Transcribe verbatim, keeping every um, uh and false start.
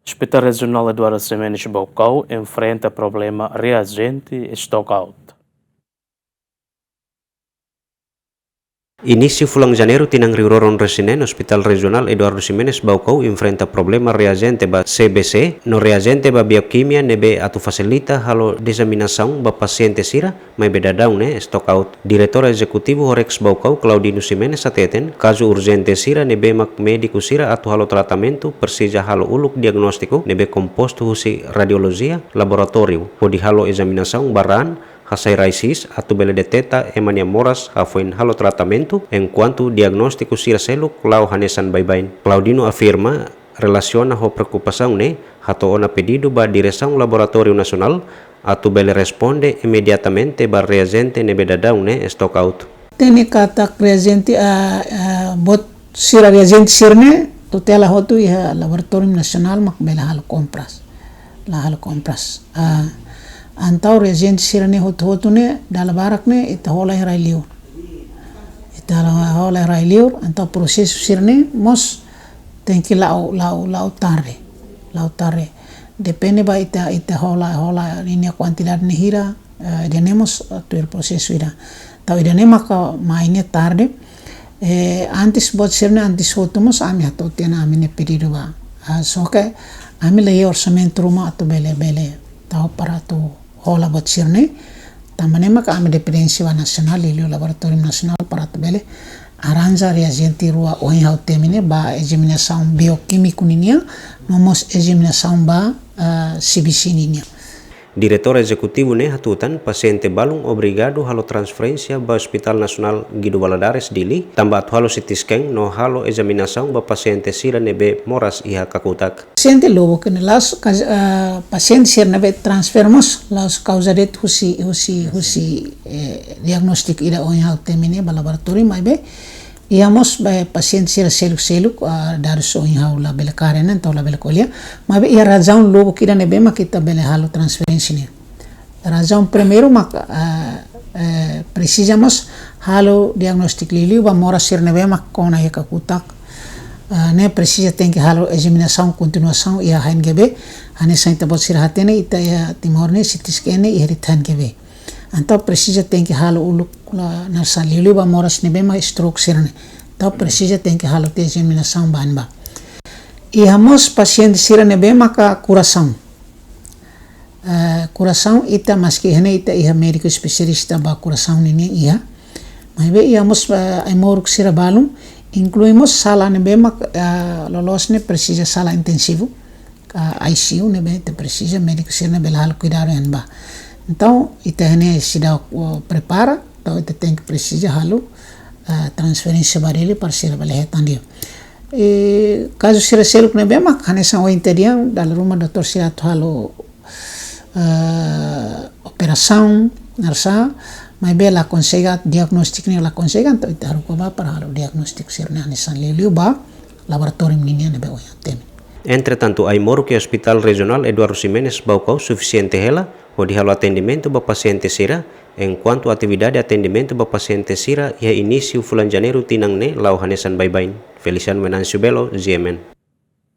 Hospital Regional Eduardo Ximenes Baucau enfrenta problema reajente stockout. Inísiu fulan Janeiru tinan rihun rua ruanulu resin neen, Hospital Regional Eduardo Ximenes Baucau enfrenta problema reajente ba C B C, no reajente ba biokimia ne'ebé atu fasilita halo dezaminesaun ba pasiente sira, maibé daudaun ne'e stockout. Diretór Ezekutivu Horex Baucau, Claudino Ximenes, hateten, kazu urjente sira ne'ebé mak médiku sira atu halo tratamentu presiza halo uluk diagnóstiku ne'ebé kompostu husi radiolojia, laboratóriu, hodi halo ezaminasaun ba raan, hasai raisis atu bele deteta ema nia moras hafoin halo tratamentu, enkuantu diagnóstiku sira seluk la'o hanesan baibain. Claudino afirma, relasiona ho preokupasaun ne'e, hato'o ona pedidu ba Diresaun Laboratóriu Nasionál atu bele responde imediatamente ba reajente ne'ebé daudaun ne'e stockout. Hatene katak reajente, ah, ah, buat sira, reajente sira-ne'e tutela hotu iha Laboratóriu Nasionál mak bele halo kompras. La halo kompras. Ah, entaun reajente sira-ne'e hotu-hotu ne'e, dala barak ne'e, ita hola iha rai-liur. Ita hola, hola iha rai-liur, entaun prosesu sira-ne'e mós tenke la'o, la'o, la'o tarde. La'o tarde. Depende ba ita, ita hola, hola ninia kuantidade ne'e hira, eh, ida-ne'e mós, eh, tuir prosesu ida. Entaun ida-ne'e maka mai ne'e tarde. Eh, antes buat sira-ne'e, antes hotu mós ami hato'o tiha ona ami-nia pedidu ba. Ah, só que ami la iha orsamentu ruma atu bele, bele tau para atu hola buat sira-ne'e. Tanba ne'e maka ami dependénsia ba nasionál, liuliu Laboratóriu Nasionál para atu bele arranja reajente rua ohin ha'u temi ne'e ba ezaminasaun biokímiku ninian, no mós ezaminasaun ba, ah, C B C ninian. Diretór Ezekutivu ne'e hatutan pasiente balun obrigadu halo transferénsia ba Hospital Nasionál Guido Valadares Dili, tanba atu halo C T scan no halo ezaminasaun ba pasiente sira ne'ebé moras iha kakutak. Pasiente lubuk ne'e la'ós ka-, ah, pasiente sira ne'ebé transfere mós la'ós kauza de'it husi, husi, husi, eh, diagnóstiku ida ohin ha'u temi ne'e ba laboratóriu, maibé iha mós ba pasiente sira seluk-seluk, ah, dadus ohin ha'u labele kaer ona, entaun labele ko'alia. Maibé iha razaun lubuk ida ne'ebé mak ita bele halo transferénsia ne'e. Razaun primeiru mak, ah, eh, presiza mós halo diagnóstiku liuliu ba moras sira ne'ebé mak kona iha kakutak. Ah, ne'e presiza tenke halo ezaminasaun kontinuasaun iha H N G V. Hanesan ita-boot sira hatene, ita iha Timor ne'e C T scan ne'e iha de'it H N G V. Entaun presiza tenke halo uluk la nasa liuliu ba moras ne'ebé mak stroke sira-ne'e. Entaun presiza tenke halo tiha ezaminasaun ba ne'ebá. Iha mós pasiente sira ne'ebé maka korasaun. Eh, korasaun ita maski iha ne'e ita iha médiku espesialista ba korasaun ninian iha. Maibé iha mós, eh, ai-moruk sira balun, inklui mós sala ne'ebé mak, eh, loloos ne'e presiza sala intensivu. Ah, I C U ne'ebé ita presiza médiku sira ne'e bele halo kuidadu iha ne'ebá. Entaun, ita iha ne'e seidauk, oh, prepara, entaun ita tenke presiza halo, ah, transferénsia ba Dili para sira bele hetan liu. I kazu sira seluk ne'ebé mak hanesan ohin ita dehan, dala ruma doutór sira atu halo, ah, operasaun, narsá, maibé la konsege, diagnóstiku ne'e la konsege, entaun ita haruka bá para halo diagnóstiku sira-ne'e hanesan liuliu ba laboratóriu ninian ne'ebé ohin temi. Entretantu, ai-moruk iha Hospital Regional Eduardo Ximenes Baucau sufisiente hela hodi halo atendimentu ba pasiente sira, enkuantu atividade atendimentu ba pasiente sira iha inísiu fulan Janeiru tinan ne'e la'o hanesan baibain. Feliciano Venâncio Belo, G M N.